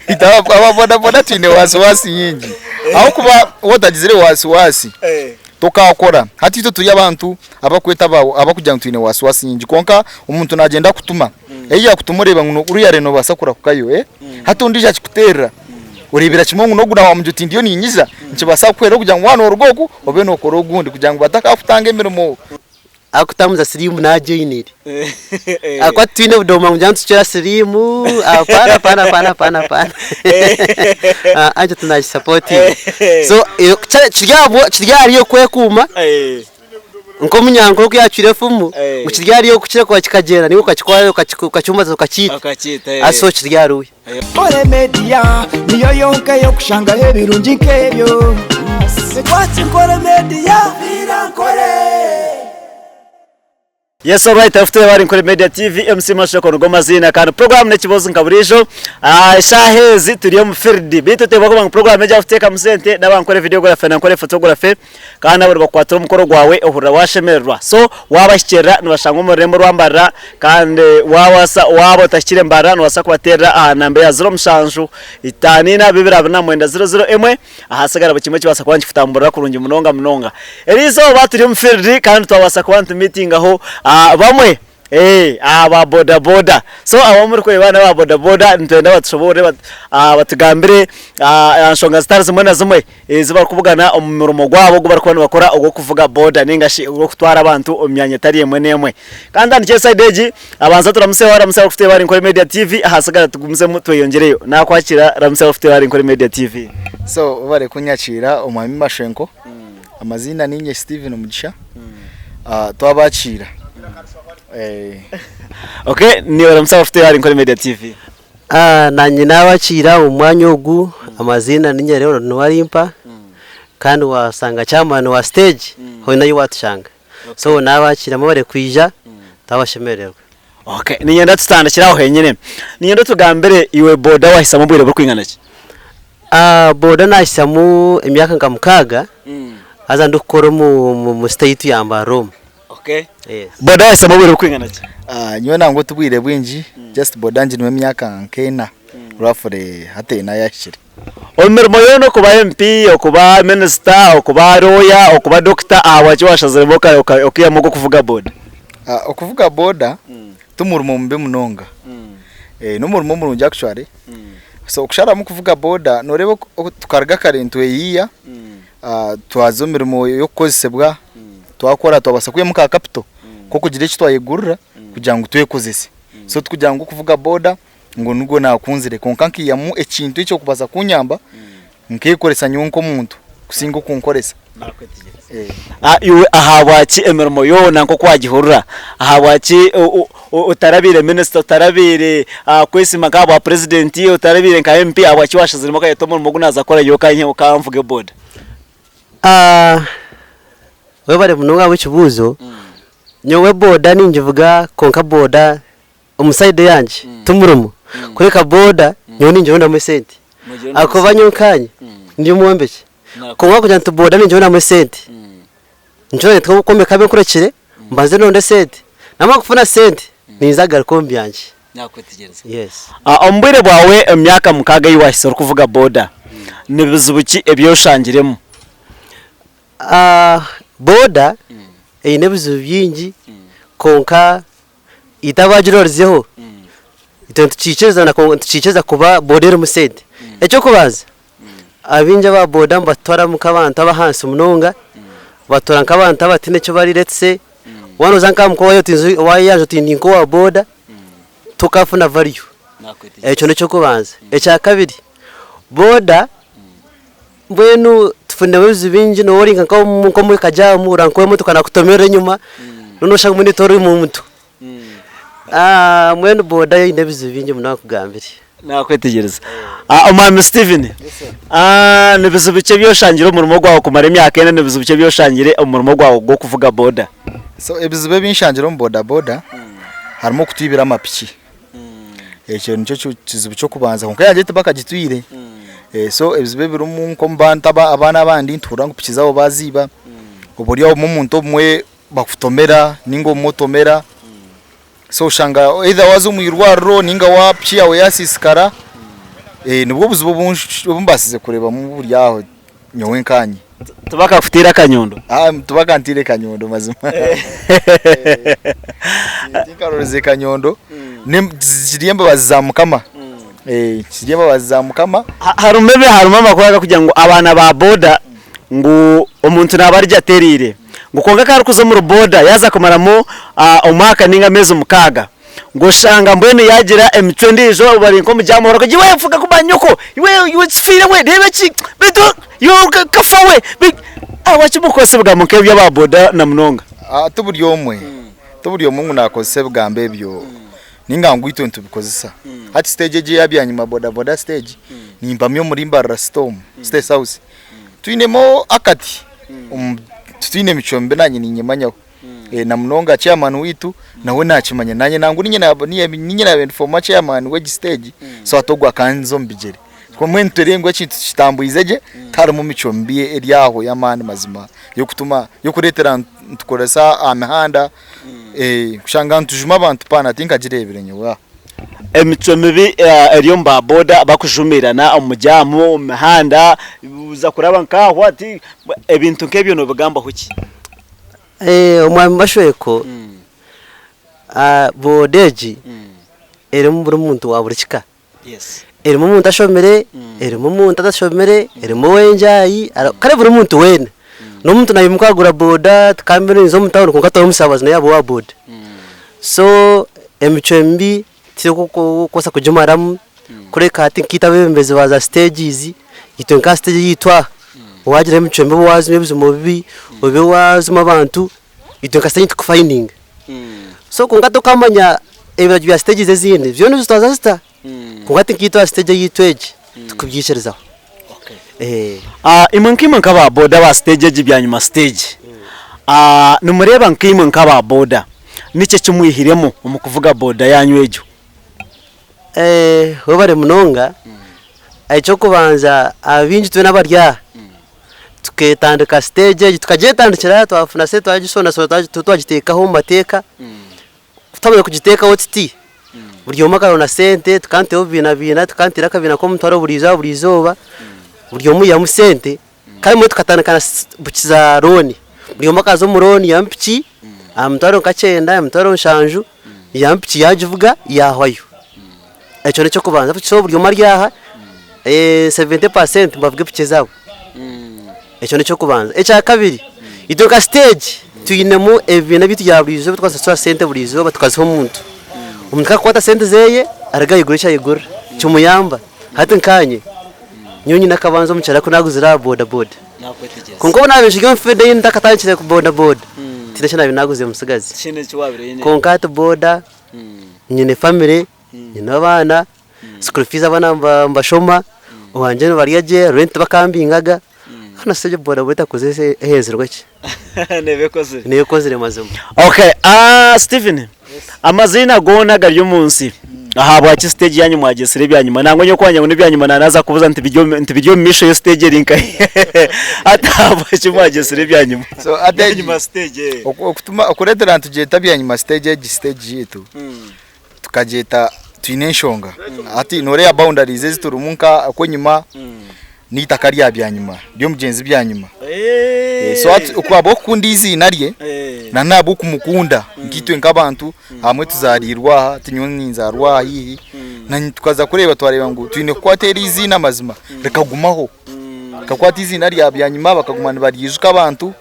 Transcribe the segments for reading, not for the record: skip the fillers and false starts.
Itwe aba boda boda twine wasiwasi nyingi ahabw'okuba waaba otagizire wasiwasi tokakora. Hati itwe turi abantu abakweta abakugira ngu twine wasiwasi nyingi kwonka omuntu nagyenda akutuma, ei yakutuma oreeba ngu oriya ariyo nobaasa kurahukayo, hati ondiijo akikuteerera oreebera kimwe ngu n'ogu wamugira oti ndiyo niinyija nikibaasa kukuhwera kugira ngu waaba noruga oku obe nokora ogundi kugira ngu batakakutanga emirimo. Akutambuza siriimu nagyoinire ahakuba titwine budooma ngu ngira nitukira siriimu apana apana apana apana apana aa ekyo tinakisapotinga so kiri ahari okwekuuma nk'omunyankore oku yacwire efumu ngu kiri ahari okukireka kikagyenda naiwe okakikwata okakyumbaza okakiita so kiri ahari we. Nkore Media niyo yonka ey'okushangaho ebirungi nk'ebyo. Watch Nkore Media. Nkore. Yes alright after bari Nkore Media TV MC Mashoko nigo maziina kandi program n'ekibozi nka buriijo ah, eshaaha ezi turi omu field beitu oteebwa kuba ngu program egi ahuteekamu sente n'aba Nkore videography na Nkore photography Kandi nabo nibakukwatira omukoro gwawe ohurira washemererwa. So wabahikirira nibashangwa omu rurembo rwa Mbarara kandi wabasa waba otahikire Mbarara nobasa kubaterera aha namba eya ziro mushanju itaano ina bibiri abiri na mwenda ziro ziro emwe ahasigara buri kimwe kibasa kuba nikikutamburira kurungi munonga munonga. Erizooba turi omu field kandi twabasa kuba nitu mitingaho bamwe Eeh aha ba boda boda so abu murikureeba n'aba boda boda nitwenda batushoboorore batugambire aha nshonga zitari zimwe na zimwe ezi barikubugana omu murimo gwabo ogu barikuba nibakora ogw'okuvuga boda ninga shi ogw'okutwara abantu omu myanya etari emwe n'emwe. Kandi ntandikire sayidi egi, abanza turamuseho ramutsya abarikutureeba ahari Nkore Media TV ahasigara tugumizemu tweyongyereyo. Nakwakira ramutsya abarikutureeba ahari Nkore Media TV. So webare kunyakiira omwami Mashenko. Amaziina niinye Steven Mugisha. Twabakiira. Okay, niiwe Ramusa Bafute ahari Nkore Media TV. Naanye naabakiira omu mwanya ogu, amaziina niinye Leonard Nuwarimpa kandi waashanga chairman wa stage hoona ahi waatushanga. So naabakiira mwebare kwija twabashemererwa. Okay, niinyenda tutandikire aho henyine. Niinyenda otugambire iwe boda wahisamu obwire burikwingana ki? Boda naahisamu emyaka nka mukaaga haza ndikukora omu state ya Mbarara omu. Boda wahisamu obwire burikwingana ki? Nyowe nangwa ti bwire bwingi just boda ngirimu emyaka nk'ena roughly hati ena yahikire. Omu mirimo yoona okuba MP, okuba minisita, okuba lawyer, okuba dokita ahabwaki washaziremu okaihamu ogw'okuvuga boda? Okuvuga boda timurimo mubi munonga, n'omurimo murungi actually. So okusharamu kuvuga boda noreeba tukaruga kare nitweyiiya twaza omu mirimo y'okukozesibwa twakora twabaasa kwihamu ka capital k'okugira eki twayegurira kugira ngu twekozese. So tikugira ngu okuvuga boda ngu nigwo naakunzire kwonka nkaihamu ekintu ekirikubaasa kunyamba nkeekoresa nyowe nk'omuntu kusinga oku nkoresa. Iwe ahabwaki emirimo yoona nk'oku waagihurira, ahabwaki otarabaire minisita, otarabaire kwesiima nk'ahabwa purezidenti, otarabaire nka MP, ahabwaki waashaziremu okayeta omurimo ogu naaza kukora nyowe ka nvuge boda? Webare munonga ahabw'ekibuuzo, nyowe boda ningivuga kwonka boda omu side eyangye timurimo kureka boda nyowe ningibonamu esente ahakuba nyowe nkanye ndi omwombeki kwonka kugira nti boda ningibonamu esente nikyo nayeta kwombeka abu nkurekire mbanze nonde esente namara kufuna sente ninza kugaruka omu byangye. Yes. Omu bwire bwawe omu myaka mukaaga ei waahitsire orikuvuga boda, ni bizibu ki ebi oshangiremu? Boda eine ebizibu bingi kwonka Itwe abaagirorizeho, itwe nitukiikiriza nitukiikiriza kuba boda erimu sente. Eky'okubanza, abaingi aba boda nibatutwara nk'abantu ab'ahansi munonga, batutwara nk'abantu abataine eki bari let's say, waaba nooza nka aha waayeyanja oti ndi nk'owa boda, tokafuna value. Ekyo n'eky'okubanza. Ekyakabiri, boda mbwenu tufuniremu ebizibu bingi, nooba ori nk'omu kajaamu oreba nk'emotoka naakutomerera enyima, noona oshanga mbwenu tori muntu. Mbwenu boda yo eine ebizibu bingi munonga nkugambire. Nakwetegyereza. Omwami Steven, ni bizibu ki ebi oshangire omu murimo gwawe kumara emyaka ena, ni bizibu ki ebi oshangire omu murimo gwawe gw'okuvuga boda? So ebizibu ebi nshangire omu boda boda harimu okutwibira amapiki. Ekyo nikyo kizibu ky'okubanza kwonka eyangye tibakagitwire. So ebizibu ebirimu nk'omu bantu abaana abandi nituhurira ngu piki zaabo baaziiba, obwo ori obumwe omuntu obumwe bakutomera ninga obumwe otomera, so oshanga either waaza omu irwariro ninga piki yaawe yaasiisikara. Nibwo obuzibu obu mbaasize kureebamu buri aho nyowe nkaanye. Tibakakutaire akanyundo? Tibakantaire kanyundo mazima. Tinkarorize kanyundo. Ziri embabazi za Mukama. Ziri embabazi za Mukama. Harimu ebi harimu amakuru agarikugira ngu abaana ba boda ngu omuntu naaba arigye atereire ngu kwonka ku arikuza omuri boda yaaza kumaramu omwaka ninga ameezi mukaaga ngu oshanga mbwenu yaagira emicwe endiijo bari nk'omu jaamu barakugira iwe fuga kuba nyoko iwe iwe kifiire we reeba eki beitu iwe okafa we ahabwaki mukukozesa ebigambo nk'ebyo aba boda na munonga? Ti buri omwe, ti buri omwe ngu naakozesa ebigambo ebyo ninga ngu itwe nitubikozesa. Hati siteegi egi eya Byanyima boda boda siteegi nimpamya omuri Mbarara city omu, State House twinemu akati titwine micwe mibi naanye ninyemanyaho. Na munonga chairman waitu nawe nakimanya nanye nangwa ninye nabaire ndi former chairman w'egi stage so hati ogwo akanza omu bigyere mbwenu nitureeba ngu ekintu tukitambwize gye tiharimu micwe mibi eri aho y'amaani mazima y'okutuma y'okureetera nitukoresa aha mihanda kushanga nitujuma abantu paana tinkagireebire nyowe aho. Emicwe mibi eri omu ba boda bakujumiirana omu jaamu omu mihanda oza kuraba nk'aho ati ebintu nk'ebyo noobigambaho ki? Omwami Bashweko, boda egi erimu buri muntu wa buri kika. Erimu omuntu ashomire, erimu omuntu atashomire, erimu ow'enjaayi, kare buri muntu weena. N'omuntu naimuka akagura boda tikambire ninza omu tawuni kwonka tori omusaabazi nawe yaaba owa boda. So emicwe mibi titurikubaasa kugimaramu kureka hati nkaitwe abeebembezi ba za siteegizi, itwe nka aha siteegi yaitu aha, waagira emicwe mibi waazima ebizimo bibi, obe waazima abantu, itwe nka siteegi nitukufayininga. So kwonka tokamanya ebiragiro bya siteegi ezindi, byo nibitwaza zita? Kwonka hati nkaitwe aha siteegi eyaitu egi, tikubyikirizaho. Imwe nkaimwe nk'aba boda aba siteegi egi Byanyima siteegi, nimureeba nkaimwe nk'aba boda niki eki mwihiremu omu kuvuga boda yaanyu egyo? Webare munonga, eky'okubanza abaingi twena abari aha tuketandika siteegi egi tukagyetandikira twafuna sente twagisonasona twagiteekaho omu mateeka, ku twamazire kugiteekaho tuti buri omwe akaronda sente tukaba nituteera obubiinabiina tukaba nituteera akabiina k'omutwaro buri izooba buri izooba buri omwe aihamu sente kandi mbwenu tukatandika na piki za looni buri omwe akaza omu looni yihamu piki aha mitwaro nka kyenda emitwaro nshanju yihamu piki yagivuga yahwayo ekyo n'ekyokubanza so buri omwe ari aha 70% nibavuga epiki ezaabo. Ekyo n'eky'okubanza. Ekyakabiri, itwe nka siteegi twinemu ebibiina byaitu bya buri izooba ebi turikubaasa sente buri izooba tukaziha omuntu. Omuntu ku arikukwata sente zeeye aruga ayegura eki ayegura kimuyamba. Hati nkaanye, nyowe nyine akabanza omu kyaro aku naaguzire aha boda boda. Kwonka obu naabaire nkiri omu fiidi ntakatandikire ku boda boda, tihaine eki naabaire naaguzire mutsigazi. Kwonka hati boda, nyine famire, nyine abaana. School fees abaana nibashoma, owangye nibarya gye, rent tibakambingaga, hanu sente boda boda etakozire ehenzirwe ki? Neeba ekozire. Neeba ekozire mazima. Okay, Steven, amaziina goona agari omu nsi, ahabwaki siteegi yaanyu mwagyetsire Ebyanyima? Nangwa nyowe ku wagira ngu n'Ebyanyima naanaaza kubuuza nti biri omu nti biri omu maisho yo siteegi eri nkahi? Hati ahabwaki mwagyetsire Ebyanyima? So hati egi Ebyanyima siteegi ee. okutuma okureetera nitugyeta Byanyima siteegi egi siteegi yaitu, tukagyeta twine enshonga hati noreeba boundaries ezi turimu nka okwenyima n'eitaka rya Byanyima ry'omugyenzi Byanyima so hati ahabw'okukunda eiziina rye na n'ahabw'okumukunda nkaitwe nk'abantu abamwe tuzaariirwe aha hati nyowe ninzaarwa aha haihi na tukaza kureeba twareeba ngu twine kukwata eri eiziina mazima rikagumaho rikakwata eiziina rya Byanyima bakaguma nibaryijuka abantu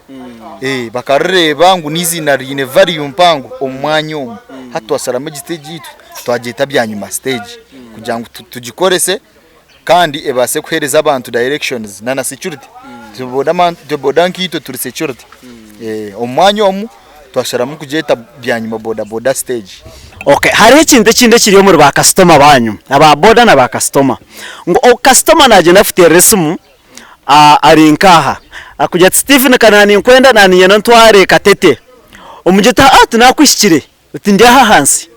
bakarireeba ngu n'eiziina riine value mpango omu mwanya omu. Hati twasharamu egi siteegi yaitu twagyeta Byanyima siteegi kugira ngu tugikorese kandi ebaase kuheereza abantu directions na na security. Itwe boda nkaitwe turi security. Omu mwanya omu twasharamu kugyeta Byanyima boda boda siteegi. Okay, hariho ekintu ekindi ekiri omuri ba kasitoma banyu, aba boda na ba kasitoma, ngu kasitoma nagyenda akuteerera esimu ari nk'aha, akugira ati Stephen ka naninkwenda naniinyenda ontware Katete, omugira oti aa tinakuhikire, oti ndi aha ahansi,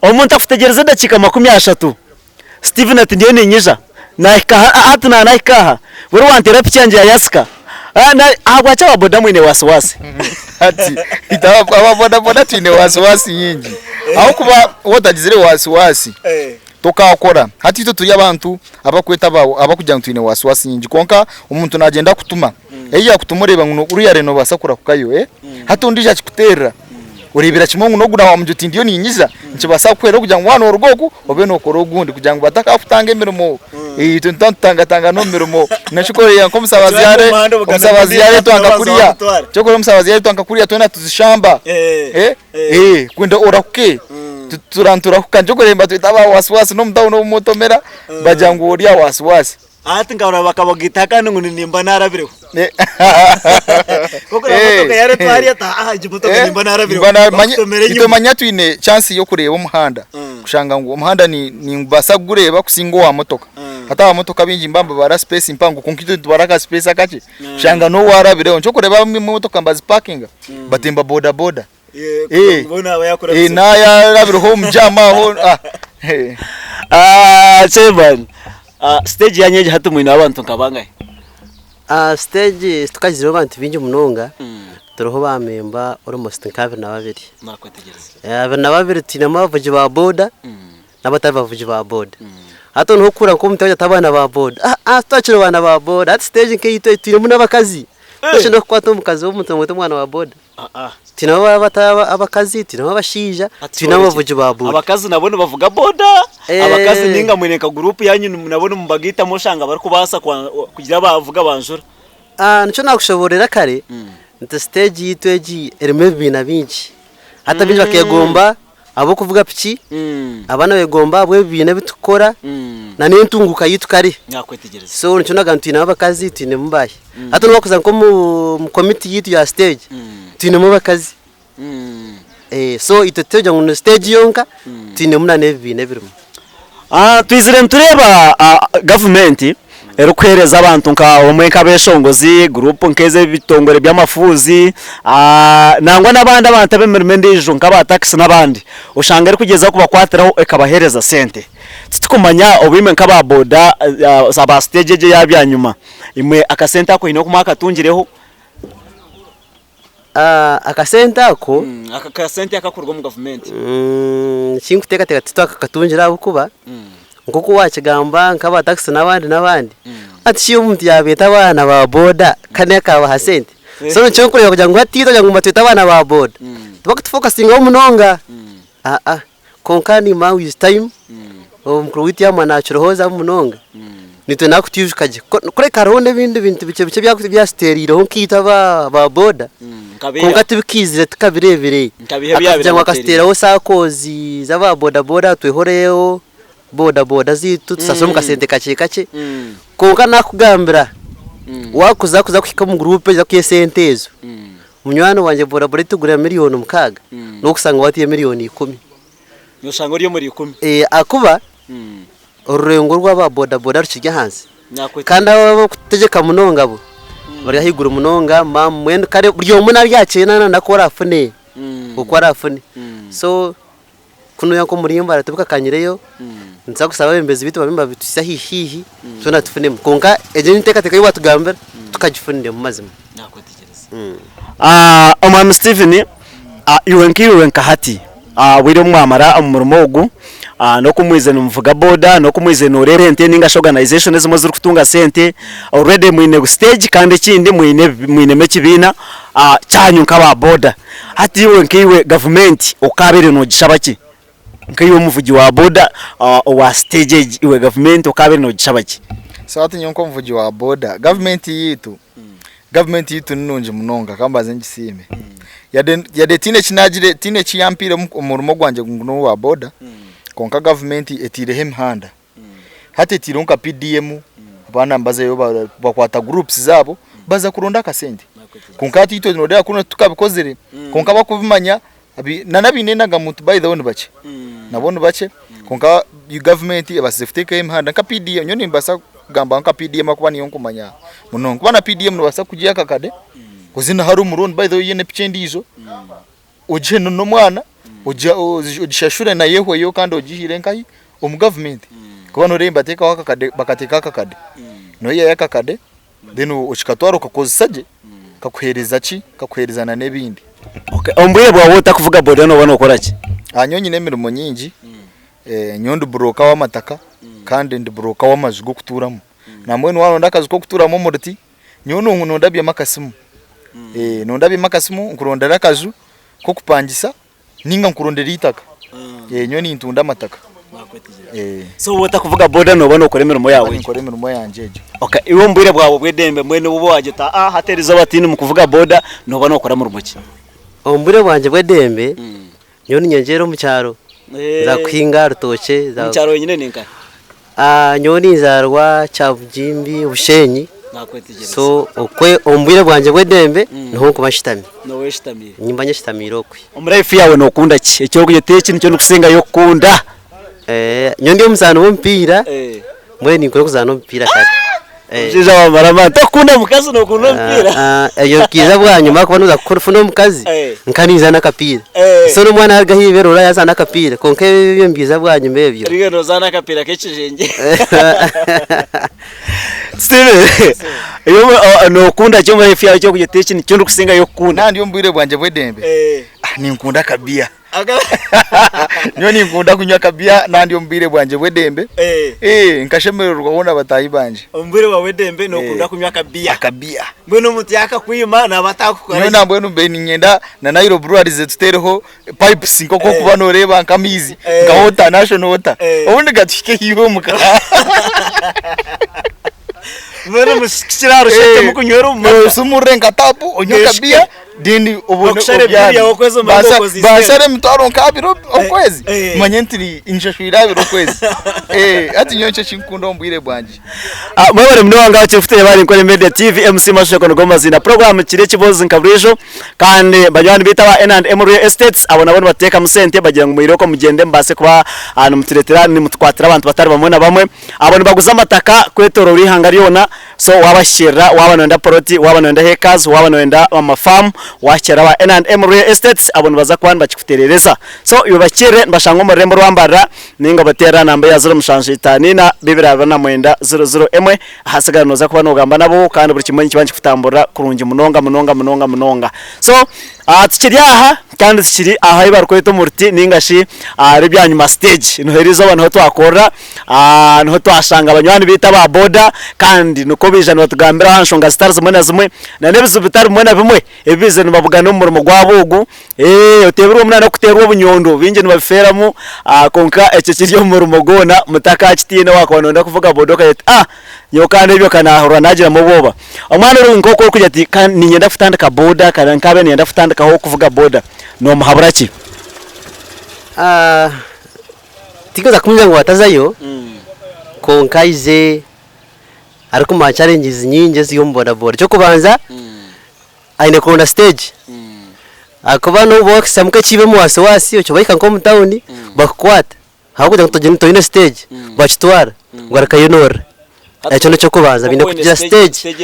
omuntu akutegyereza edakiika 30, Stephen ati ndiyo niinyija, nahika aha hati nanahika aha, buri wanteera piki yangye yayasika, ahabwaki aba boda mwine wasiwasi? Hati itwe aba boda boda twine wasiwasi nyingi ahabw'okuba waaba otagizire wasiwasi. Tokaakora. Hati itwe turi abantu abakweta aba abakugira ngu twine wasiwasi nyingi kwonka omuntu nagyenda akutuma ei yakutuma oreeba ngu uriya ariyo nobaasa kurahukayo eh hati ondiijo akikuteerera oreebera kimwe ngu n'ogu nawamugira oti ndiyo niinyija nikibaasa kukuhwera kugira ngu waaba noruga oku obe nookora ogundi kugira ngu batakakutanga emirimo itwe nituba nitutangatangana omu mirimo nekikoreera nk'omusaabazi Omu muhanda obugana omusaabazi n'ondiijo yareetwa nka ati kuriya nobaasa wakutwara. kyokora omusaabazi yareetwa nka kuriya twena tuzishamba eh eh kwenda orahuke Turanturahuka nikyo batweta aba wasiwasi n'omu tawuni obu otomera bagira ngu ori aha wasiwasi. Hati nkarora bakabagita kandi ngu nimba narabireho. Kwonka oreba motoka yaretwa hariya ati aha egi motoka nimba narabireho. Bakutomera Itwe enyima. manya twine chance y'okureeba omuhanda kushanga ngu omuhanda nimbaasa kugureeba kusinga owa motoka. Hati aba motoka abaingi nibaba nibabara space mpango kwonka itwe nitubara aka space akakye kushanga n'ou warabireho. Nikyo orikureeba abamwe emotoka nibazipakinga batemba boda boda. Eh. Eh, nayarabireho omu jam aho ah, eh. Ah, chairman ah, stage yanyu egi hati mwine abantu nka bangahe Ah, stage tukagizireho abantu baingi munonga turiho ba memba almost nka 22 nakwetegereza Eh, 22 twinemu abavugi ba boda n'abatari bavugi ba boda hati noneho okukura nk'omuntu yagira ati abaana ba boda ah, ah, twakira abaana ba boda hati stage nk'eyitu twinemu n'abakazi toshenda kukwata omukazi w'omuntu omwete omwana wa boda Twinemu abakazi, twinemu abashaija, twinemu abavugi ba boda. Abakazi nabo nibavuga boda? Abakazi ninga mwine nka guruupu yanyu nabo nimubagaitamu oshanga barikubaasa kugira abavuga banjura? Nikyo naakushoboororera kare nti siteegi yaitu egi erimu ebibiina bingi. Hati abaingi bakeegomba ahabw'okuvuga piki, abandi beegomba ahabw'ebibiina ebi turikukora n'entunguuka yaitu kare. So nikyo nagamba nti twinemu abakazi twinemu baahi. Hati nobu wakuza nk'omu komiti yaitu ya siteegi twinemu abakazi. So itwe titurigira ngu ni siteegi yonka, twinemu n'ebibiina ebirimu. Twizire nitureeba gavumenti erikuheereza abantu nka obumwe nk'abeshongozi, guruupu nk'ez'ebitongore by'amafuuzi nangwa n'abandi abantu ab'emirimo endiijo nk'aba takisi n'abandi, oshanga erikugyezaho kubakwatiraho ekabaheereza sente. Titukumanya obu imwe nk'aba boda aba siteegi egi eya byanyima, imwe akasente ako haine oku mwakatungireho? Akasente ako. Akasente akakuruga omu gavumenti. Ekinkuteekateeka titwakakatungire ahabw'okuba nk'oku waakigamba nk'aba takisi n'abandi n'abandi, hati shi omuntu yaabeeta abaana ba boda kandi akaabaha sente? So nikyo nkureeba kugira ngu hati itwe kugira ngu nibatweta abaana ba boda, tibakutufokasingaho munonga, aa. Kwonka niimanya with time omukuru waitu yaaguma naakirowoozaho munonga, naitwe naakutwijuka gye. Kureka hariho n'ebindi bintu bikye bikye ebi atutereireho nkaitwe aba boda, kwonka tibikaizire tukabireebire. Akagira ngu akatuteeraho SACCOs z'aba boda boda twehoreyo boda boda zaitu tusasure omu kasente kakye kakye. Kwonka naakugambira waakuza kuza kuhika omu guruupu egi erikuha esente ezo, Munywani wangye bodaboda etugurira miriyoni mukaaga n'okushanga watiire miriyoni ikumi. Noshanga ori omuri ikumi. Eh, ahakuba orurengo rw'aba bodaboda rukiri ahansi. Kandi abo abakutegyeka munonga bo bari ahaiguru munonga mbwenu kare buri omwe naryakyeena na ku orafune oku arafune. So Ku noiha nk'omuri Mbara tibikakanyireyo, nituza kushaba abebembezi baitu babe nibabituhitsya haihi haihi twena tufunemu. Kwonka egyo enteekateeka ei waatugambira tukagifuniremu mazima. Omwami Steven, iwe nkaiwe nka hati obwire obu mwamara omu murimo ogu n'oku mwizire nimuvuga boda n'oku mwizire nooreeba ente ninga shi organization ezimwe ezirikutunga sente already mwine stage kandi ekindi mwinemu ekibiina kyanyu nk'aba boda. Hati iwe nkaiwe gavumenti okaabaire noogishaba ki? Nkaiwe omuvugi wa boda owa siteegi egi, iwe gavumenti okaabaire noogishaba ki? So hati nyowe nk'omuvugi wa boda, gavumenti yaitu, gavumenti yaitu ni nungi munonga ka mbanze ngisiime. Yade yade tihaine eki naagire tihaine eki yampaire omu murimo gwangye ngu n'owa boda, kwonka gavumenti etaireho emihanda. Hati etaireho nka PDM, abaana nibazayo bakwata groups zaabo baza kuronda akasente. Kwonka hati itwe noreeba kunu titukabikozire kwonka abakubimanya n'abaine endagamuntu by the way nibakye, nabo nibakye kwonka gavumenti ebaasize kuteekaho emihanda nka PDM, nyowe nimbaasa kugamba nka PDM ahakuba niyo nkumanya munonga. Kuba na PDM nobaasa kugiha akakade oze na hariya omu loan by the way oine piki endiijo. Ogihe n'omwana ogishashure nayo ehweyo kandi ogihiire nkahi? Omu gavumenti. Kuba noreeba nibateekaho akakade bakateekaho akakade noyihayo akakade then okikatwara okakozesa gye kakuheereza ki? Kakuheereza na n'ebindi. Okay, omu bwire bwawe otakuvuga boda nooba nookora ki? Nyowe nyine emirimo nyingi. Nyowe ndi buroka w'amataka kandi ndi buroka w'amaju g'okutuuramu. Nambwenu waronda akaju k'okutuuramu omu ruti, nyowe nondabyemu akasimu. Nondabyemu akasimu nkurondere akaju k'okupangisa ninga nkurondere eitaka. Nyowe nintunda amataka. So waaba otakuvuga boda nooba nookora emirimo yaawe egyo? Ninkora emirimo yangye egyo. Okay, iwe omu bwire bwawe obw'edembe mbwenu obu waagira oti aa hati erizooba tindi mu kuvuga boda, nooba nookora murimo ki? Omu bwire bwangye bw'edembe, Nyowe ninyengyera omu kyaro nza kuhinga aha rutookye. Omu kyaro wenyine ni nkahi? Nyowe ninzaarwa Kyabugimbi Bushenyi so okwe omu bwire bwangye bw'edembe niho nkuba nshutami. Nooba oyeshutamiire? Nimba nyeshutamiire okwe. Omu life yaawe nookunda ki? Eki orikugira oti eki nikyo ndikusingayo kukunda? Nyowe ndi omuzaani w'omupiira mbwenu ninkunda kuzaana omupiira kare. Omushaija wamara amaani. Tokukunda mukazi nokunda omupiira. Ebyo bikiiza bwanyima ahakuba noza kufuna omukazi nka ninzaana akapiira. So n'omwana yaruga aha ibere oraba yazaana akapiira kwonka ebyo nibiiza bwanyima ebyo. Oriyo nozaana akapiira k'ekijengye. Steven, iwe nokunda ki omu life yaawe ekyokugira oti eki nikyo ndikusingayo kukunda? Naaba ndi omu bwire bwangye bw'edembe, ninkunda akabiya. Nyowe ninkunda kunywa akabiya naaba ndi omu bwire bwangye bw'edembe, nkashemererwaho na bataahi bangye. Omu bwire bwawe bw'edembe nookunda kunywa akabiya? Akabiya. Mbwenu omuntu yaakakwima naaba ataakukora Nyowe ki? nambwenu mbaire niinyenda na Nile Breweries etuteereho pipes nk'oku orikuba nooreeba nk'amaizi nka water, national water, obundi gatuhike haihi omuka. Mbwenu mushikire aha rushekye mukunywera omu mata. Osumurure nka tapu onywe akabiya then obone Bakushare obyame. bill yawe okwezi omare okozise. Banshare emitwaro nka abiri okwezi eh. manye nti nshashwire abiri okwezi. Hati nyowe nikyo ekinkukunda omu bwire bwangye. Ah, mwebare munonga kiri bari Nkore Media TV MC Mashoko nigo mazina program kiri ekibozi nka burijo kandi banywani baitu aba N&M Real Estates abo nabo nibateekamu sente bagira ngu mwiroko mugyende mubaase kuba ah, nimutureetera nimutukwatira abantu batari bamwe na bamwe Abo nibaguza amataka kwetoroora eihanga ryona, so waabahikirira waaba nooyenda poloti, waaba nooyenda hectares, waaba nooyenda amafaamu, waahikirira aba N and M Real Estates abo nibaza kuba nibakikutereereza. So iwe bahikirire nibashangwa omu rurembo rwa Mbarara nainga obateerere aha namba ya ziro mushanju itaano ina bibiri abiri na mwenda ziro ziro emwe ahasigara nooza kuba noogamba nabo kandi buri kimwe nikiba nikikutamburira kurungi munonga munonga munonga munonga. So Tukiri aha kandi tukiri ahu ahu barikweta omu ruti ninga shi ahari Byanyima stage niho erizooba niho twakorera niho twashanga banywani baitu aba boda kandi nikwo baija nibatugambira aha nshonga zitari zimwe na zimwe na n'ebizibu bitari bimwe na bimwe ebi baizire nibabugana omu murimo gwabo ogu. Oteebirwe omu n'okuteerwa obunyondo baingi nibabifeeramu kwonka ekyo kiri omu murimo gwona mutakakitiina wakuba noyenda kuvuga boda okagira oti ah Nyowe kandi ebyo nkaahurira naagiramu obwoba. Omwana ori nk'oku orikugira oti ka niinyenda kutandika boda kandi nkaabaire niinyenda kutandikaho kuvuga boda, noomuhabura ki? Tinkubaasa kumugira ngu atazayo kwonka aije arikumanya challenges nyingi eziri omu bodaboda. Eky'okubanza aine kuronda siteegi ahakuba nobu wakuhitsyamu nk'ekiibo omu wasiwasi okibahika nk'omu tawuni bakukwata. Ahabw'okugira ngu toine toine siteegi, bakitwara ngarukayo noorira. Ekyo n'eky'okubanza baine kugira siteegi.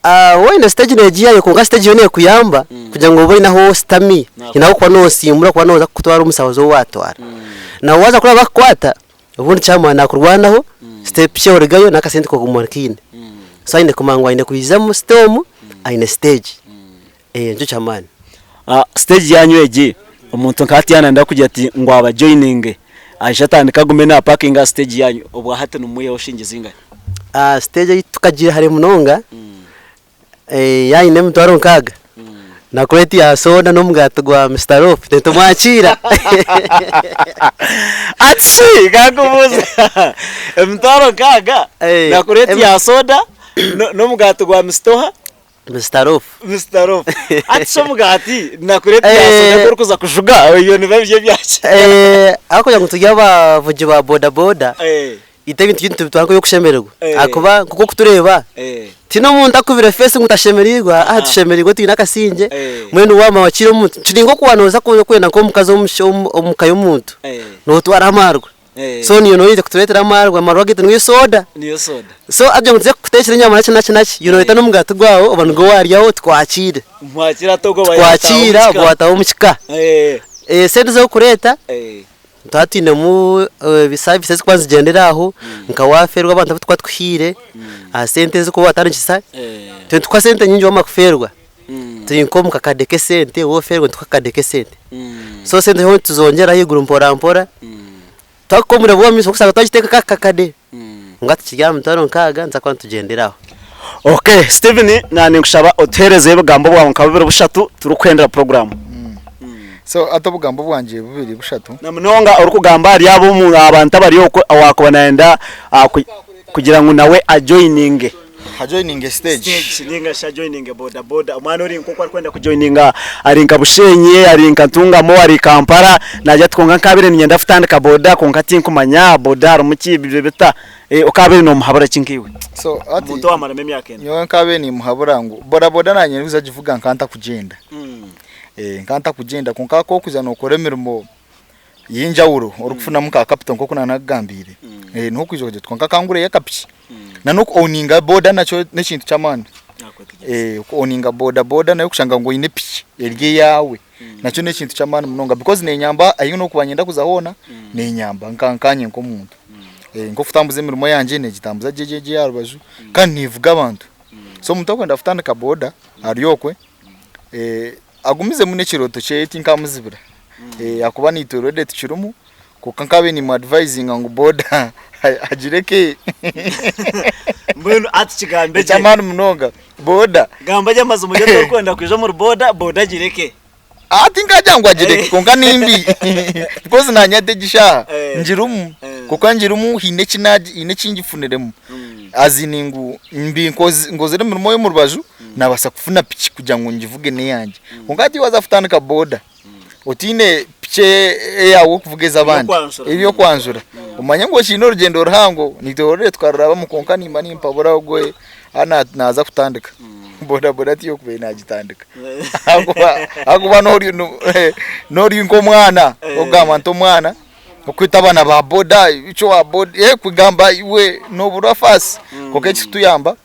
Waaba oine siteegi neegihayo kwonka siteegi yo neekuyamba kugira ngu obe oine ahu oshutami, haine ahu orikuba noosimbura kuba nooza kutwara omusaho ou waatwara. Na waaza kureba bakukwata, obundi chairman naakurwanaho, siteegi orugayo n'akasente koguma okaine. So aine kumanya ngu aine kwija omu site omu aine siteegi. Nikyo ky'amaani. Siteegi yaanyu egi, omuntu nka hati yaaba naayenda kugira ati ngu abajoyininge, aije atandike agume naapakinga aha siteegi yaanyu, obwa hati nimumwihaho shiringi zingahi? Siteegi ei tukagiiha hare munonga, yaaba eine emitwaro nkaaga, na kureeti ya soda n'omugaati gwa Mister Loaf nitumwakiira. Ati shi kankubuuze, emitwaro nkaaga na kureeti ya soda n'omugaati gwa Mister oha? Mister Loaf. Mister Loaf. Hati shi omugaati nakureetera eh, soda orikuza kujuga ebyo nibiba biri ebyaki? Eh, ahakugira ngu turi abavugi ba boda boda eh. itwe ebintu byaitu nitubitwara nk'ebyokushemererwa eh. ahakuba nk'oku orikutureeba eh. tihaine omuntu akubire feesi ngu tashemereirwe aha tushemereirwe twine akasingye mbwenu waaba wakiire omuntu kiri nk'oku waaba nooza kwenda nk'omukazi omuka y'omuntu nootwara amaarwa. So niiwe noija kutureetera amaarwa, amaarwa gaitu niyo soda. Niyo soda. So hati ngu tuze kukuteekyera enyama naki naki naki, iwe nooreeta n'omugaati gwawe oba nigwo waaryaho tukwakiire. Mwakira ate ogwo Tukwakiira obwo waataaha omu kika. Esente ez'orikureeta, nituba twinemu service ezirikuba nizigyendera aho, nka waafeerwa abantu abu turikuba tukuhaire, aha sente ezi orikuba waatandikisa, itwe nitukuha sente nyingi waamara kufeerwa. Turi nk'omu kakadde k'esente, waaba ofeerwa nitukuha akakadde k'esente. So esente ho nituzongyera ahaiguru mpora mpora. Twakuka obwire bw'omu maisho okusanga twagiteeka nka kakade. Kwonka tukiri aha mitwaro nkaaga nituza kuba nitugyendera aho. Ok Steven na ninkushaba otuhereze ebigambo bwawe nka bubiri bushatu turikuhendera puroguramu. So hati obugambo bwangye bubiri bushatu. Na munonga orikugamba ahari abo abantu abari okwo owakuba nayenda kugira ngu nawe ajoyininge. Ajoyininge stage. Stage ninga shi ajoyininge boda boda. Omwana ori nk'oku arikwenda kujoyininga ari nka Bushenyi, ari nka Ntungamo, ari Kampala, naagira ati kwonka nkabaire niinyenda kutandika boda kwonka tinkumanya boda harimu ki biri bita? Okaabaire noomuhabura ki nkaiwe? So hati Omuntu owaamaramu emyaka ena. nyowe nkabaire nimuhabura ngu boda boda nanye ndikuza kugivuga nka ntakugyenda. Nka ntakugyenda kwonka ku orikuza nookora emirimo y'enjawulo orikufunamu ka capital nk'oku naanakugambiire, niho orikuza okagira oti kwonka ka ngureyo akapiki. Na n'oku owninga boda nakyo n'ekintu ky'amaani. Ku owninga boda boda nayo kushanga ngu oine piki eri eyaawe nakyo n'ekintu ky'amaani munonga because nenyamba ahi nokuba niinyenda kuza hoona nenyamba nka nkanye nk'omuntu. Nk'okutambuza emirimo yangye negitambuza gye gye gye aha rubaju kandi nevuga abantu. So omuntu orikwenda kutandika boda ari okwe agumizemu n'ekirooto kyeye tinkamuzibira ahakuba naitwe already tukirimu kwonka nkabaire nimu advisinga ngu boda agireke. Mbwenu hati kigambe gye. Eky'amaani munonga boda. Gamba gye amazima ogye torikwenda kwija omuri boda, boda agireke. Ah tinkagira ngu agireke kwonka nimbi because nanye hati egi shaaha ngirimu kwonka ngirimu haine eki nagi haine eki ngifuniremu as in ngu mbi nkozire emirimo y'omu rubaju nabaasa kufuna piki kugira ngu ngivuge n'eyangye kwonka hati waaza kutandika boda otiine piki eyaawe okuvuga ez'abandi eby'okwanjura omanye ngu okiine orugyendo ruhango naitwe already tukarurabamu kwonka nimba nimpabura ogwe Hati naaza kutandika bodaboda tiyo okubaire naagitandika ahakuba n'ori nk'omwana okugamba nti omwana okweta abaana ba boda icwe owa boda kugamba iwe nooburwa faasi kwonka ekirikutuyamba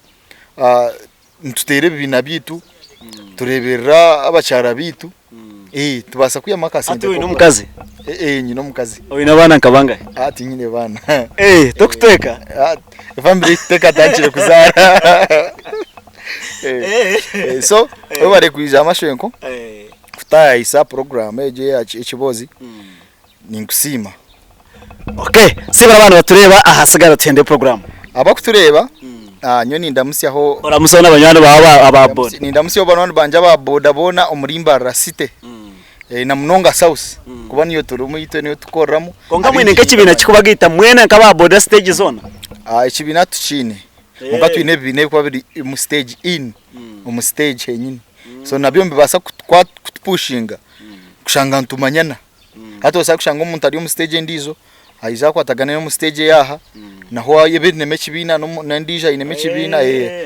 nituteera ebibiina byaitu tureeberera abakyara baitu tubaasa kwihamu akasente. Hati oine omukazi? Nyine omukazi. Oine abaana nka bangahi? Tinyine baana. Tokutweka? Efamily ekuteka atandikire kuzaara. So webare kwija Mashenko kutayayisa program egyo eya ekiboozi ninkusiima. Okay, siibura abantu batureeba ahasigara tuhende program. Abakutureeba nyowe nindamusyaho. Oramuseho n'abanywani baawe aba boda. Nindamusyaho banywani bangye aba boda boona omuri Mbarara city. Na munonga South kuba niyo turimu itwe niyo tukukoreramu. Kwonka mwine nk'ekibiina kikubagaita mwena nk'aba boda stage zoona? Ekibiina tikiine kwonka twine ebibiina ebirikuba biri omu stage in omu stage henyini so nabyo nibibaasa kutupushinga kushanga nitumanyana. Hati noobaasa kushanga omuntu ari omu stage endiijo aija akwatagane n'omu stage ey'aha naho abe ainemu ekibiina n'endiijo ainemu ekibiina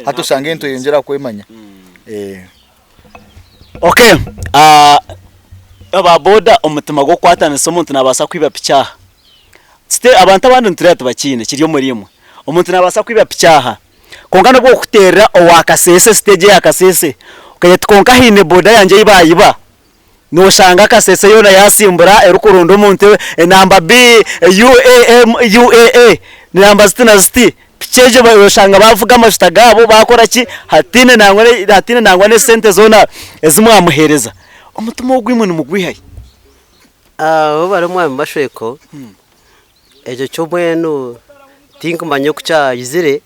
hati oshange nitweyongyera kwemanya. Ok aba boda omutima gw'okukwatanisa omuntu nabaasa kwiba piki aha Kite abantu abandi nitureeba tibakiine kiri omuri imwe omuntu nabaasa kwiba piki aha kwonka n'obu okuteerera owa Kasese siteegi eya Kasese okagira oti kwonka haine boda yangye ei baayiba noshanga Kasese yoona yasimbura erikuronda omuntu enamba B U A M U A A enamba ziti na ziti Piki egyo oshanga baavuga amajuta gaabo baakora ki, hataine nangwa hataine nangwa n'esente zoona ezi mwamuheereza. Omutima ogu imwe nimugwiha hi? Aho bari omwami Mashweko, ekyo kyo mbwenu tinkumanya oku kyayizire,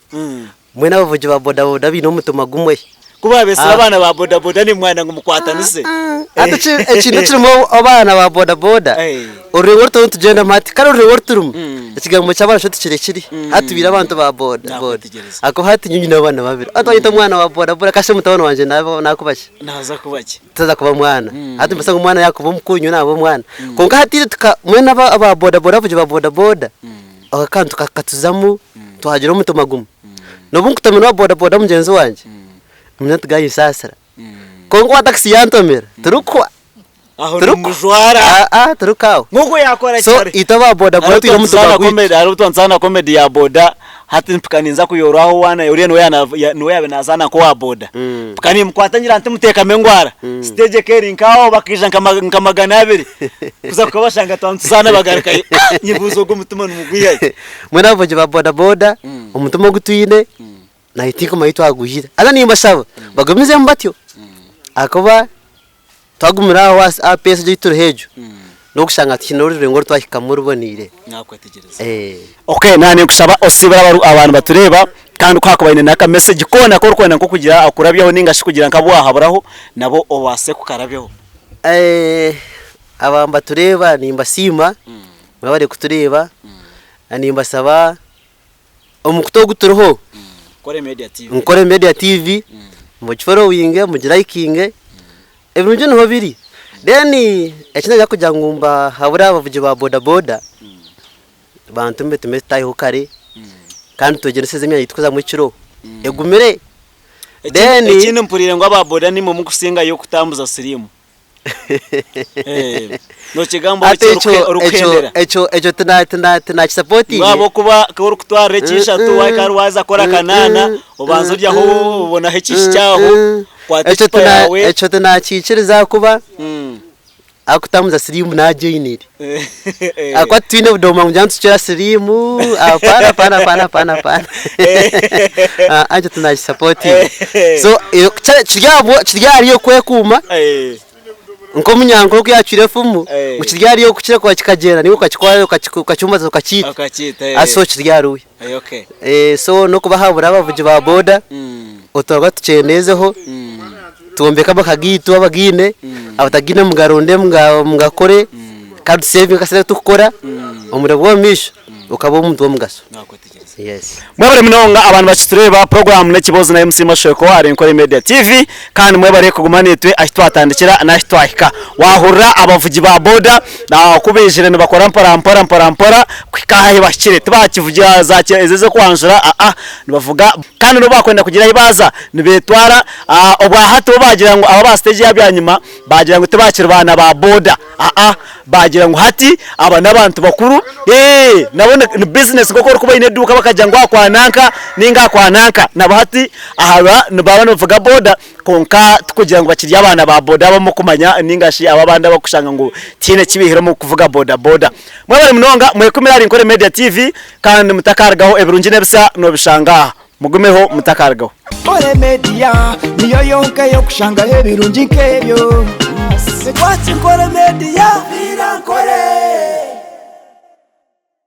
mbwenu abavugi ba bodaboda baine omutima gumwe. Ku baabeetsire abaana ba bodaboda nimwenda ngu mukwatanise. Hati ekintu ekirimu abaana ba bodaboda, orurengo oru turimu nitugyendamu hati, kare orurengo oru turimu, ekigambo ky'abaana kyo tikirekire. Hati twine abantu ba bodaboda. Ahakuba hati nyowe nyine abaana babiri. Hati waayeta omwana wa bodaboda kasha mutabani wangye naakuba ki? Taaza kuba mwana. Hati nibaasa ngu omwana yaakuba omukuru nyowe naaba omwana. Kwonka hati itwe mbwenu aba bodaboda abavugi ba bodaboda, ako akantu kakatuzamu twagira omutima gumwe. N'obu nkutomera owa bodaboda mugyenzi wangye, nimanya nti gaayinsaasira. Kwonka owa takisi yantomera, turikwa. Aho Turikwa. nimujwara. Aa turikwa aho. Nk'oku yaakora So kare. itwe aba bodaboda Hariho twine omutima twantuzaana gwaitu. comedy, hariho twantuzaana comedy ya boda, hati mpika ninza kuyoorwaho owaana oriya niwe yaana niwe yaabaire naazaana nk'owa boda. Mpika nimukwata ngira nti muteekame engwara. Siteegi eka eri nk'aho bakaija nka 200 kuza kukabashanga twantuzaana bagarukayo. Nyebuuza ogwo omutima nimugwiha hi? Mbwenu abavugi ba bodaboda omutima ogu twine naitwe tinkumanya ahu twagwihire. Haza nimbashaba bagumizemu batyo ahakuba twagumira aho aha pace ei turiho egyo. N'okushanga tihaine orurengo oru twahikamu oruboneire. Nakwetegyereza. Okay, naaba ninkushaba osiibure abantu batureeba kandi ku hakuba haine n'aka message koona aku orikwenda nk'okugira okurabyaho ninga shi kugira nk'abu waahaburaho nabo obaase kukarabyaho. Abantu batureeba nimbasiima mwebare kutureeba nimbasaba omukutu ogu turiho Nkore Media TV mugiforowinge mugirayikinge ebirungi niho biri. Then eki naija kugira ngu mbahabure abavugi ba boda boda bantume tume tutaaheho kare kandi twegyendesereze emyanya ei turikuzamu ekiro egumire. Then. Ekindi mpuriire ngu aba boda nimwe murikusingayo kutambuza siriimu. Nokigamba Hati oti ekyo ekyo orikuhendera. ekyo ekyo tina tina tinakisapotinge. Ngu ahabw'okuba ku orikutwarira ekishatu waahika ahari waaza kukora kanaana, obanza oryaho obonaho ekishi kyaho, okwata Ekyo ecupa tina yaawe. ekyo tinakiikiriza ahakuba arikutambuza siriimu nagyoinire. Ahakuba titwine budooma ngu nitukira siriimu apaana apaana apaana apaana apaana. Ekyo tinakisapotinga. So kiri ahabwo kiri ahari okwekuuma nk'omunyankore oku yaacwire efumu ngu kiri ahari okukireka kikagyenda naiwe okakikwata okakibumbatiza okakiita so kiri ahariwe. So n'okubahabura abavugi ba boda otwarwa tukyendeezeho twombeke amaka gaitu abagaine abatagaine mugaronde mugakore kandi tusevinge akasente aku turikukora omurimo gw'omu maisho okaba omuntu w'omugasho. Yes. Mwebare munonga abantu bakitureeba program n'ekiboozi na MC Masheko ahari Nkore Media TV kandi mwebare kuguma naitwe ahi twatandikira n'ahi twahika. Wahurira abavugi ba boda ku baijire nibakora mpora mpora mpora mpora kuhika ahu bahikire tibakivugira za ezi ez'okwanjura aa nibavuga kandi n'obu bakwenda kugira ahi baaza nibetwara obwahati bo baagira ngu aba aba siteegi y'abyanyima Baagira ngu tibakiri baana ba boda, aa, baagira ngu hati aba n'abantu bakuru, ee, nabo ni bizinesi nk'oku orikuba oine eduuka bakagira ngu aha kwa nanka nainga aha kwa nanka, nabo hati aba nibaba nibavuga boda kwonka tikugira ngu bakiri abaana ba boda abamwe okumanya nainga shi abo abandi abarikushanga ngu tihaine eki baihire omu kuvuga boda boda. Mwebare munonga mwekumire ahari Nkore Media TV kandi mutakarugaho ebirungi n'ebisya noobishanga aha. Mugumeho mutakarugaho. Nkore Media niyo yonka ey'okushangaho ebirungi nk'ebyo. Twaki Nkore Media, Nkore.